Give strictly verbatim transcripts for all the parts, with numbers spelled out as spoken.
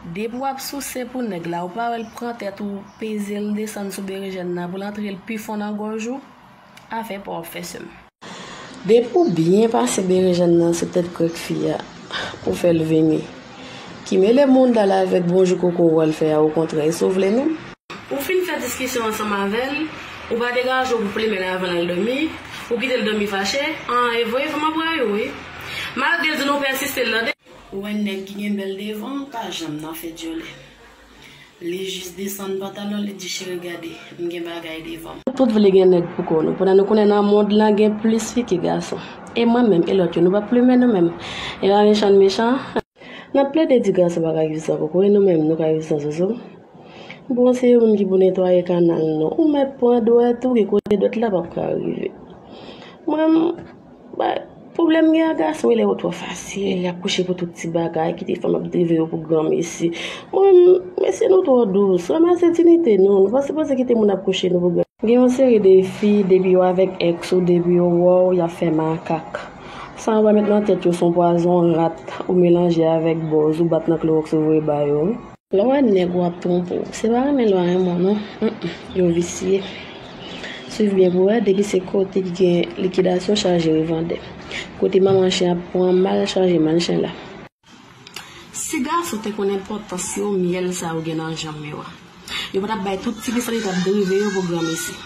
Depi w ap souse pou nèg la, ou pa wè l pran tèt ou, peze l, desann sou berejèn nan pou l antre l pi fon nan gòj ou? Afè pa w ap fè, sè m. Depi w byen pase berejèn nan sou tèt krèk fi a pou fè l vini, ki mele moun dal avèk bonjou koko w al fè a, okontrè, e sovle menm. Ou fin fè diskisyon ansanm avè l, ou pa degaje w pou plimen l avan l al dòmi, ou kite l dòmi fache, an, e voye fanm an pran yo, wi. Malgre l di nou pèsiste l tande. Ou wè nèg ki gen bèl devan, pa janm nan fè dyòlè. Li jis desann pantalon, li di, "Cheri, gade, m gen bagay devan m." Nou tout vle gen nèg pou kò nou, pandan nou konnen nan mond lan gen plis fi ke gason. E mwen menm, e lòt yo, nou p ap plimen nou menm. E pa mechan n mechan. N ap plede di gason pa ka viv san koko, e nou menm, nou ka viv san zozo? Bon, se yo menm ki pou netwaye kanal nou. Ou mèt pran dwèt ou, gen kote dwèt la p ap ka rive. Mwen, ba, pwoblèm gen ak gason, e lè yo twò fasil, y ap kouche pou tout ti bagay, kite fanm ap drive yo pou granmesi. Mwen, mesye, nou twò dous, ranmase dinite nou, nou pa sipoze kite moun ap kouche nou pou granmesi. Gen yon seri de fi, depi yo avèk èks ou, depi yo wè w, y ap fè makak. Sa yo pa met nan tèt yo, se yon pwazon rat ou melanje avèk bòz ou bat nan klowòks ou voye ba yo. Lè w wè nèg w ap twonpe w, se pa renmen l pa renmen w non. Mm, mm, yo visye. Swiv byen pou w wè, depi se kote ki gen likidasyon, chaje revandè. Kote manman chen ap pran mal, chaje mann chen la. Si gason te konn enpòtans yo, myèl sa yo gen nan janm yo a, yo pa t ap bay tout ti pisan li t ap drive yo pou granmesi.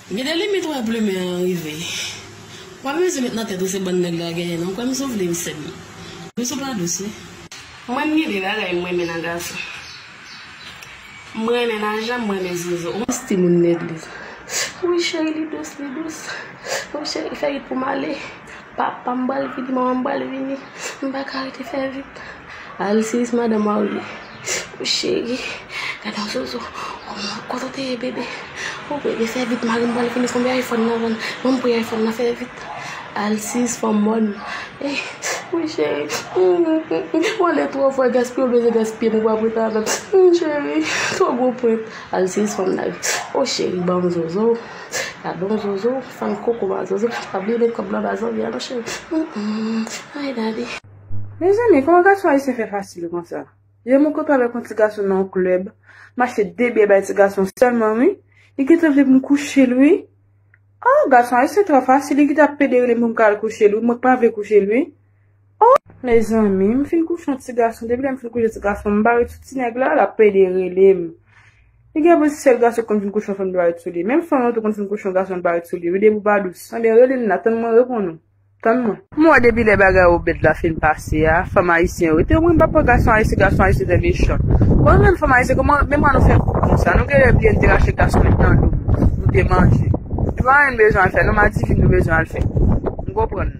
Gen de limit wè plimen an rive. W ap bezwen met nan tèt ou se bann nèg la genyen non. Kwè m sou vle m sè m. Dous ou pa dous wi. Mwen m gen de bagay m renmen nan gason. M renmen lajan, m renmen zozo. Ou stil moun legliz. Wi cheri, li dous, li dous. Wi cheri, fè vit pou m ale. Papa m pral vini, manman m pral vini. M pa ka rete, fè vit. Alsis madanm Mauli. Wi cheri, gade yon zozo. Kòman, kote w te ye bebe? O bebe, fè vit, mari m pral vini, konbyen iPhone nan vann? Ban m pri iPhone nan, fè vit. Alsis fanm mòn. Ey, wi cheri. Ou ale twò fò, gaspiye, ou bezwen gaspiye, m pa prete avè m. Cheri, twò gwo pwent. Alsis fanm nan. O cheri, ban m zozo. Gade yon zozo, fann koko ba zozo. Pa bliye met kòb nan ba zanmi a non cheri. Mm, mm. Ay, daddy. Mezanmi, kòman gason ayisyen fè fasil konsa? Yè m rankontre avèk yon ti gason nan yon klèb, m achte de byè bay ti gason sèlman wi. Li gentan vle pou m kouche l wi. Oh, gason ayisyen twò fasil, li gentan ap pede rele m pou m ka al kouche l wi, mwen k pa vle kouche l wi. Oh, mezanmi, m fin kouche yon ti gason, depi lè m fin kouche ti gason, m bare sou ti nèg la, l ap pede rele m. Li gen pou se sèl gason k konn fin kouche yon fanm, li bare sou li. Menm fanm yo tou konn fin kouche yon gason, li bare sou li wi, depi w pa dous. Anben rele m la, tann mwen reponn ou. Tann mwen. M wè depi lè bagay Obed la fin pase a, fanm ayisyen yo rete, mwen m pa pran gason ayisyen, gason ayisyen trè mechan. Bon, nou menm fanm ayisyen, kòman, men mwen nou fè pou konsa, nou genlè byen te rache gason met nan do, nou te manje. Se pa anyen n bezwen al fè, non, madivin nou bezwen al fè. M konprann.